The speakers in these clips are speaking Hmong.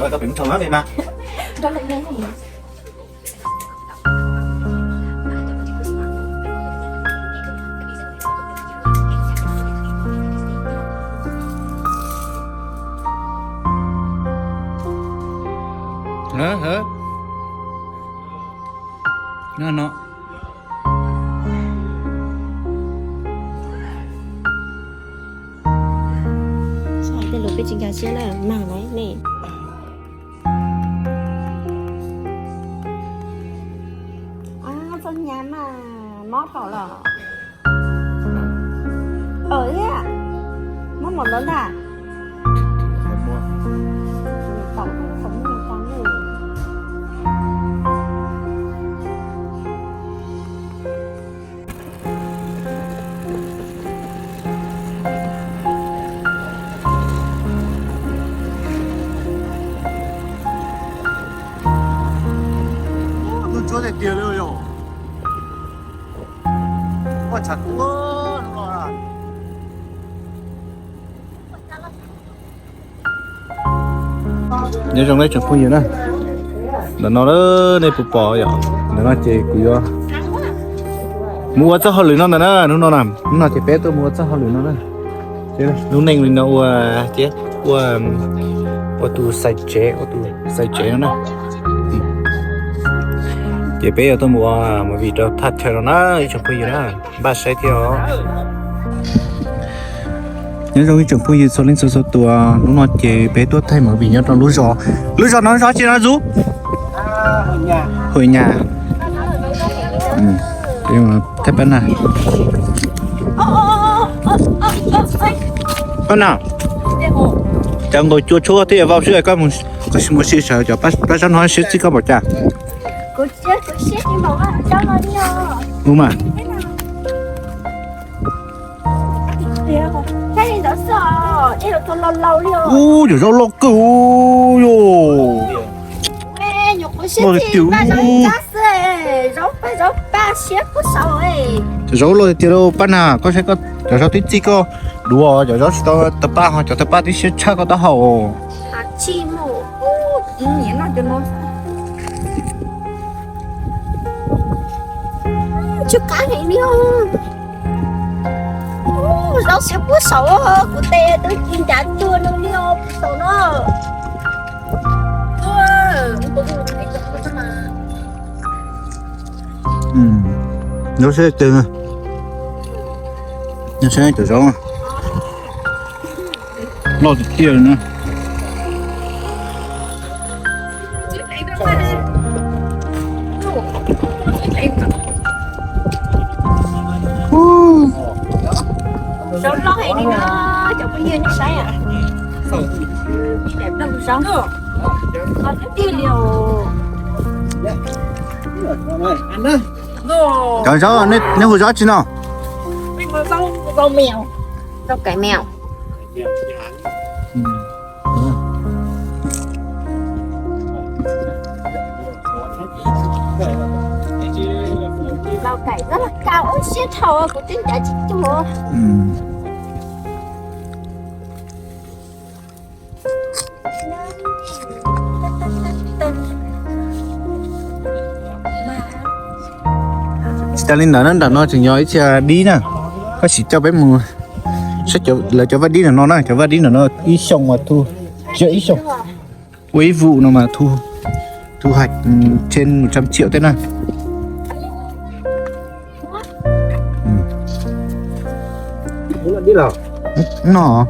Rồi, tao bấm thầu lắm em mà. Hả, hả? No, no. Tej lus peb tsis nkag siab na, mag lawm ne. Txoj nyab mas mob thaum los. Mob mos ntawd ntag. Ua tshav kub no. Nyob zoo nej tsoom phooj ywg na, ntawm no nej puas pom yom? Ntawm no ces kuv yuav mus ua txoj hauj lwm no ntag na, hnub no na, hnub no ces peb tuaj mus ua txoj hauj lwm no na. Lub neej li no ua, ua, ua tus xaiv tsev, ua tus xaiv tsev no na. Ces peb yuav tuaj mus ua movie rau thaj chaw no na ib tsoom phooj ywg na, npaj saib thiab os. Nyob zoo ib tsoom phooj ywg txhua leej txhua tus, hnub no ces peb tuaj thaij movie nyob rau lub zos. Lub zos no zos tsi no Zuj? Hua Nyas. Thaj Pab Nag. Pab Nag, cov nkaus cua tshuab twb yuav vau xwb, koj mus, koj mus sim sawv cov pab zab no seb txij koj pom cas. Ua mas. Ub, cov zaub loj kawg yom. Loj tiag tiag. Cov zaub loj tiag tiag lauj Pab Nag, koj saib cov zaub twb txij koj duav, cov zaub tsis tau tawg paj ho cov tawg paj twb siab tshaj koj taub hau. Zaub siab puag saud, kuv tes twb ci ncav tuag no li os, puag saud no. Zaub siab tiag, saib cov zaub loj tiag tiag li na. Zaub loj heev li no, cov phooj ywg nej saib, zaub, zaub tiag tiag li os. Cov zaub, nej hu zaub tsi no? Zaub kaim meos. Zaub kaim, zaub kaim ua siab dhau, kuv twb ncav tsis tuag. Tsis tas li ntawd na, nram no tseem yog ib txhia dib na, koj sim coj peb mus saib lawv cov vaj dib nram no na, cov vaj dib nram no ib xyoos mas thu, tsis yog ib xyoos, ua ib vuj no mas thu, thu hais trên một trăm triệu teb na. No.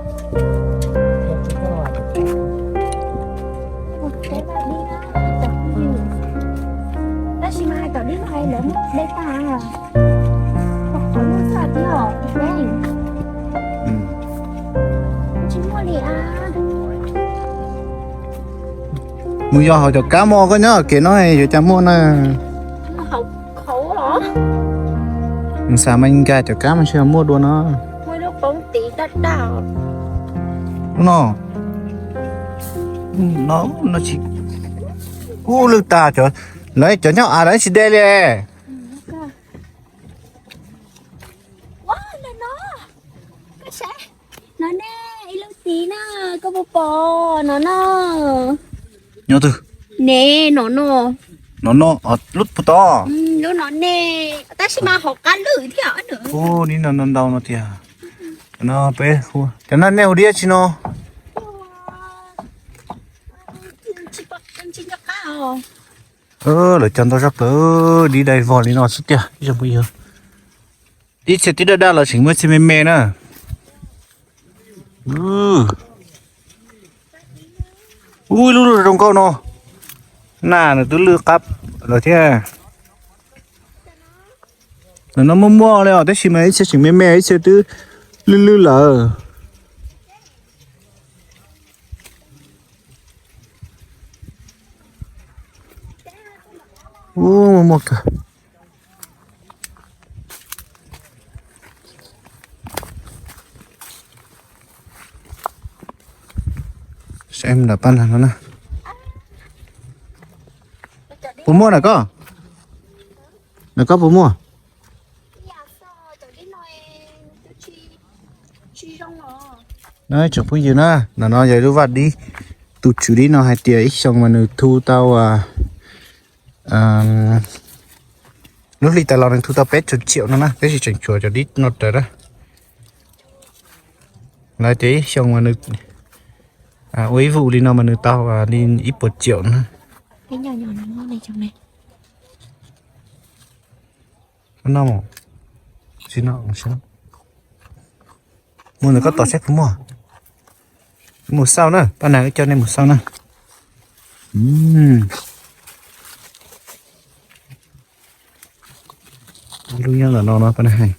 Mus yos hauv cov kab mog koj nyob kev no yuav cas muaj na. Mus xav mas nkag cov kab mas ntshe muaj dua no. Lub no, no, no tsis, ub lwj tag, lawv cov nyob av lawv tsis de li. Ua, no no, koj saib, no ne, ib lub tid na, koj puas pom no no? Nyob twg? Ne, no no. No no, lub puag tod. Lub no ne, tab sis mas hauv qab lwj thiab. Ub, nim no ntau ntau no tiag. No peb, cov no nej hu dib tsi no? Lawv cog ntau zaj plaws, dib dai vog li no xwb tiag ib tsoom phooj ywg. Ib txhia twb daj daj los tseem muaj ib txhia me me na. Ub, ib lub zoo nkauj no. Na nws twb lwj qab lawm thiab. Ntawm no muaj muaj li os, tab sis mas ib txhia tseem me me, ib txhia twb lwj lwj lawm. Ub, muaj muaj kawg. Saib nram paj nag no na. Puas muaj na koj? Na koj puas muaj? Na tsoom phooj ywg na, no no yog ib lub vaj dib, tus tswv dib no hais tias ib xyoo mas nws thu tau, lub hli tas los nws thu tau peb caug tsiaum no na, peb tsis tseem tshuav cov dib no raws na. Lawv tias ib xyoo mas nws ua ib vuj li no mas nws tau li ib puas tsiaum na. Mus ntawm koj tos saib puas muaj. Mus xauj na, paj nag wb coj nej mus xauj na. Lub nyob ntawm no no paj nag hais.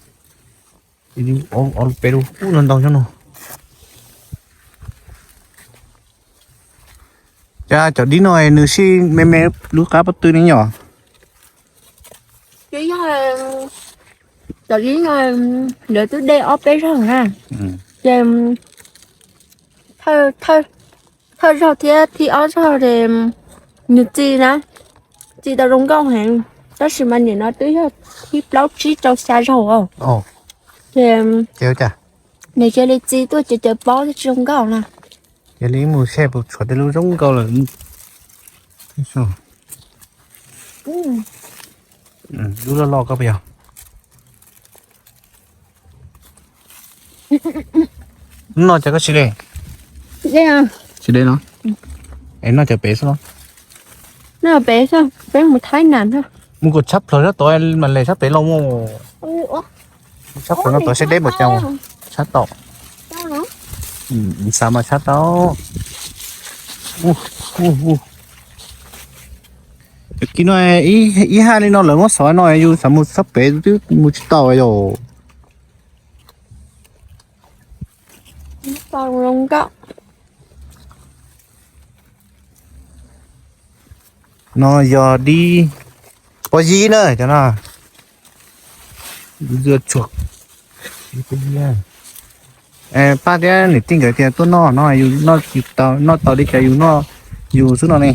Ob lub peb lub ub no ntau nyob no. Cas cov dib no nws sij me me lub qab pob tw ne yom? Cov dib no lawv twb de ob peb zaug na. Ces thawj zaug thiab thib ob zaug ces nws txi na, txi tau zoo nkauj heev, tab sis mas nim no twb yog thib plaub tsib rau xya zaug os. Ces nws cia li txi tuaj ces cawv pob thiab tsis zoo nkauj na. Cia li mus saib puas tshuav tej lub zoo nkauj lawm. Lub loj loj koj puas yog? Lub no cas koj tsis de? Tsis de no. Es noj cov pem xwb los? Noj pem xwb, peb mus Thaib Nam. Mus kom tshab plaws sab tod mas les sab pem los mus. Tshab plaws no tod saib deb npaum cas. Tshab tau. Xav mas tshab tau. Cov kis no ib haj li no lawv muab xov no yus xav mus sab pem twb mus tsis tau yom. No yog dib pob yib na cov no. Paj thiab niam tij nkawd tias tuaj noj no, yus noj tsis tau, noj tau li cas yus noj yus xwb no ne.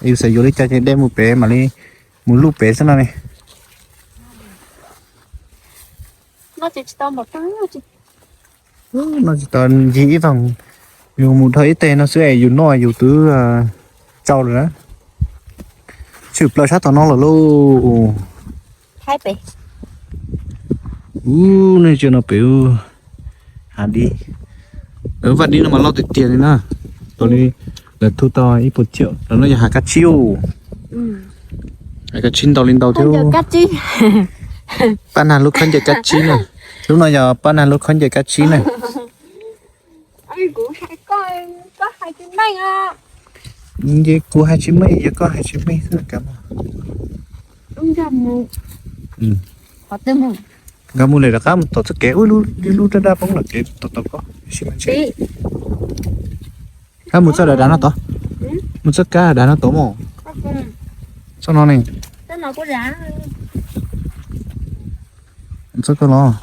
Yus xav yuav li cas ces de mus pem mam li mus luj pem xwb no ne. Noj tsis tau ncig ib vog, yus mus dhau ib teg no xwb es yus noj yus twb tsau lawm na. Tshwm plaws sab tom no lawm lauj. Ub, nej ntsia no pem hav dib. Vaj dib no mas loj tiag tiag li na. Tau li lawv thu tau ib puas txhiab los no yog hav kab tsib. Hav kab tsib ntau li ntau thiab. Paj Nag lub khaub ncaws kab tsib na. Lub no yog Paj Nag lub khaub ncaws kab tsib na. Nce kuv hais tsis meej, yog koj hais tsis meej xwb kav. Qhov twg mus? Nkag mus lawm rov qab mus tom txoj kev ub, lub daj daj poob lawm kev tom tom koj. Kab mus txoj dav dav no tod, mus txoj kab dav no tod mus. Txoj no ne. Txoj koj los.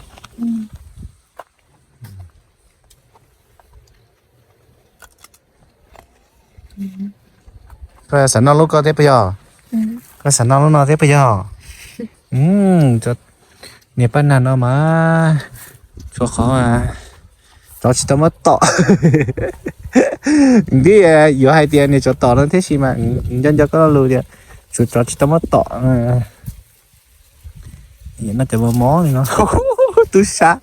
Koj xav noj lub koj thiab puas yog? Koj xav noj lub no thiab puas yog? Niag paj nag no mas tshuav qhov tsov tsis tau muab tom. Twb yuav hais tias niag tsov tom no thiab sis mas nco nco koj lo lus tias tshuav tsov tsis tau muab tom. No cov mos mos li no. Tub sab.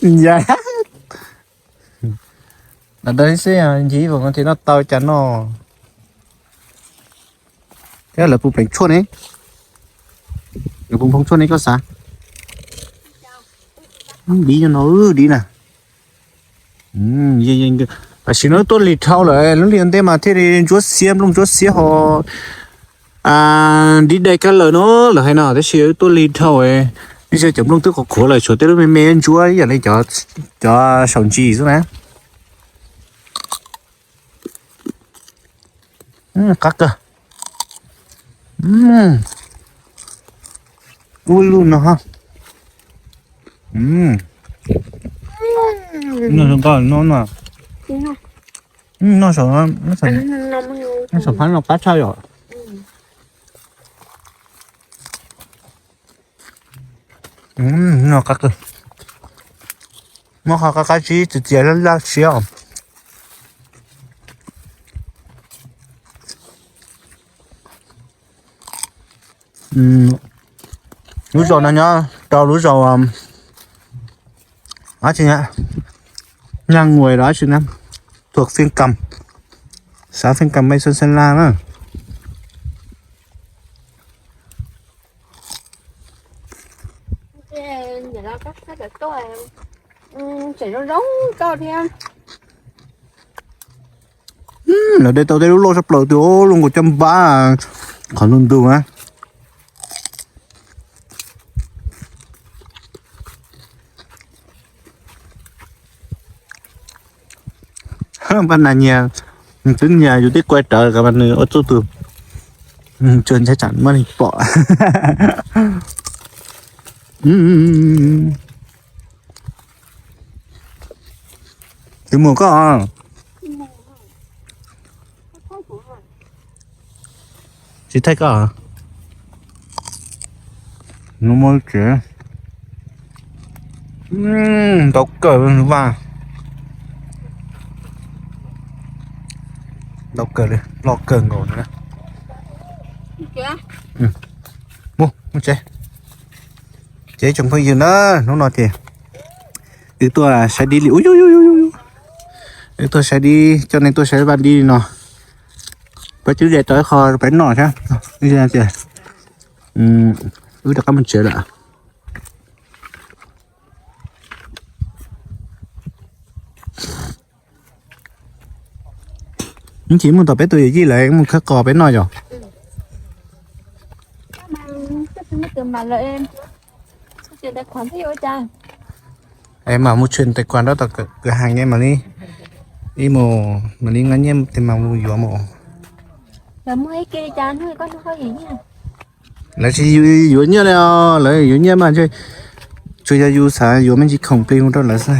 Ya. Lam dab xwb ncig ib vog no thiaj noj tau cas no. Thiab lawv puv pleev tshuaj ne, lawv puv nphoo tshuaj ne koj xav. Dib nyob no, dib na. Tam sim no tuaj lig dhau lawm, lub lig ntej mas thiaj li ntsuab xiab, nplooj ntsuab xiab ho dib dai kab lawm no, lawv hais no tab sis tuaj lig dhau, ib zaj cov nplooj twb qhuav qhuav lawm, tshuav tej lub me me ntsuab ib yam li cov saum ntsis xwb na. Qab kawg. Ub lub no ha. No no no, no saum phab no qab tshaj yom. No qab kawg. Muab qhov qab qab tsib txias txias laj laj siab os. Lub zos no nyob rau lub zos dab tsi na, Nag Nguais los dab tsi na, thuộc Phiên Cầm, xã Phiên Cầm, Mê Sông, Sơn La na. Lawv de tau tej lub loj tshaj plaws twg, lub nkaus caj npab qhov ntug ntug na. Paj Nas nyias, nws twb nyias yus twb kuaj rawv kom mas nws ua txuj tus, tsuas ntshai tsam muab nws pom. Twb mus koj. Tsis thaij koj. Ntau kawg, vaj, ntau kawg li, loj kawg nkaus na. Mus, mus tsev. Ces tsoom phooj ywg na, hnub no ces wb tuaj saib dib li, wb tuaj saib dib, coj nej tuaj saib vaj dib li no. Peb twb de tau ib qho peb noj thiab. Tias wb rov qab mus tsev lawm. Ib chim mus tom peb tus yawm yij lawv mus khawb qos peb noj yom. Es mam mus tshwj tais kuas nrab tom kwv hees ne, mam li, ib mus mam li nqa nyiaj tes mas mus yuav mus. Lawv tsis yuav nyiaj li os, lawv yuav nyiaj mas ntshe tsuas yog yus xav yuav me ntsis khoom plig mus rau lawv xwb.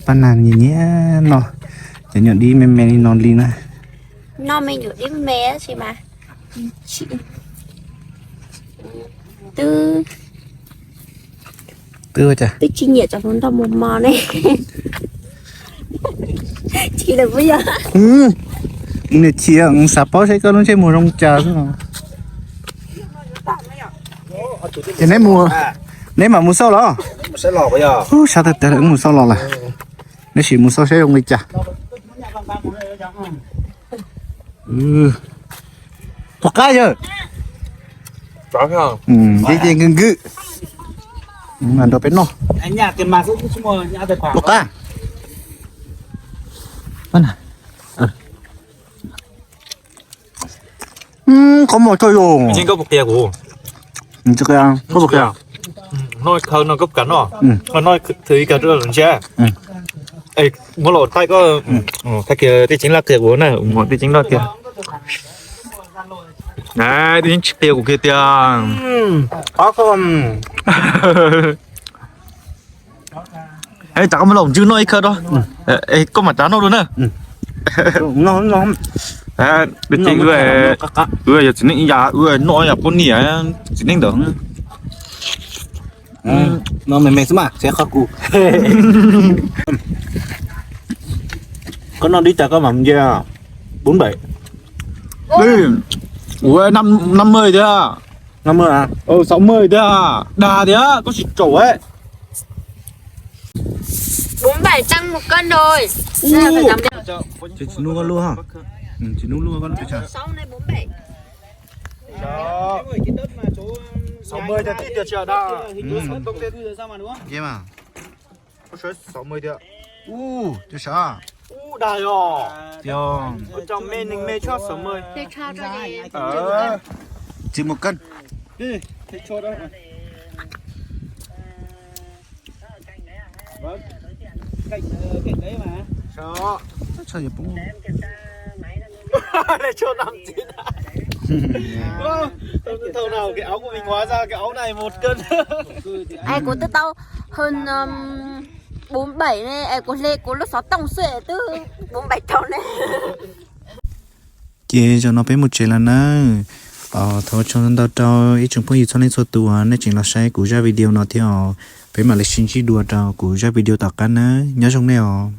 Pab nas nyiam nyiam noj cov nyuam dib me me li no li na. Noj me nyuam dib me tab sis mas twb, twb ua cas twb tsis nyiam cov hluas nraug mos mos ne. Chim lawm puas yog? Nws chim, xav paub saib koj lub ntsej muag zoo cas xwb. Ces neb mus, neb mam mus xauj los? Ub, sab tag tag lawm, mus xauj los lawm. Neb sim mus xauj saib zoo li cas. Puas qab yawg? Ces ces nkwg nkwg mas nrog peb noj. Puas qab? Qhov muag tshaj yus. Yeej koj puas qia kuv? Tsis qia, koj puas qia? Noj khaw no koj puas kam noj? Noj thwv ib kawg rau ntsia. Es muab los thaij koj, thaij kiag Tij Tseeb Laj qia kuv na, muab Tij Tseeb Laj qia. Tij Tseeb tsis qia kuv kiag tiag. Es rov qab muab los ntswj noj ib khawb rau. Koj mam rov noj dua na. Tij Tseeb, wb yog txiv neej ib yam, wb noj ib yam poj niam txiv neej ntawd. No me me xwb mas tsev qhov kuv. Koj noj dib tas koj mam nce bốn bảy. Ui, ua năm mươi thiab. Năm mươi à? Ừ, sáu mươi thiab. Dag thiab, koj tsis tsaum. Bốn bảy tăng một cân rồi. Tsis nug koj lub ha. Tsis nug lub koj lub pes tsawg? Sáu nay bốn bảy. Sáu mươi cho tib tiag tsis dag. Sáu mươi thiab. U, tsis sab. U, dag yog. Tiag. Ua cov me neeg me tshaj sáu mươi. Tsis một cân. Ai, kuv twb tau hơn, um, bốn bảy này, ai, kuv hle kuv lub xov tooj xwb twb bốn bảy rau ne. Ces zaum no peb mus tsev lawm nawb. Thov ua tsaug ntau rau ib tsoom phooj ywg txhua leej txhua tus nej tseem los saib kuv zaj video no thiab os. Peb mam li sib ntsib dua rau kuv zaj video tom qab nawb. Nyob zoo nej os.